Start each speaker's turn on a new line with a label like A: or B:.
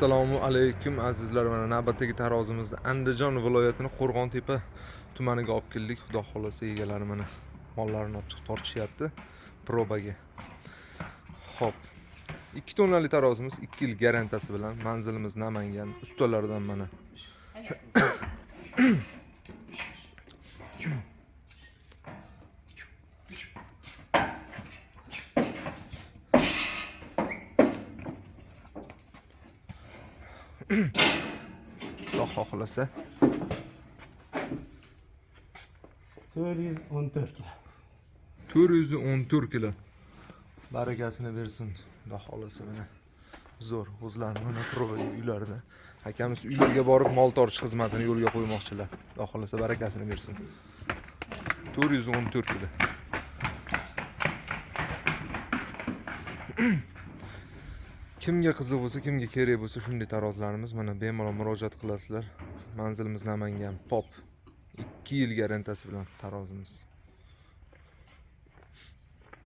A: Assalomu alaykum, azizlar. Mana navbatdagi tarozimizni Andijon viloyatini Qo'rg'ontepa tumaniga olib keldik. Xudo xohlasa, egalari mana mollarini olib chiqib tortishyapti probaga. Xo'p. 2 tonnali tarozimiz 2 yil garantiyasi bilan. Manzilimiz Namangan. Ustalardan mana. Xudo xohlasa
B: 414 kilo.
A: 414 kilo. Barakasini bersin. Xudo xohlasa, mana zo'r o'zlarini mana probaga uylarida. Akamiz uylarga borib mol tortish xizmatini yo'lga qo'ymoqchilar. Xudo xohlasa, barakasini bersin. 414 kilo. Kimga qiziq bo'lsa, kimga kerak bo'lsa, shunday tarozlarimiz, mana bemalol murojaat qilasizlar. Manzilimiz Namangan, Pop. 2 yil garantiyasi bilan tarozimiz.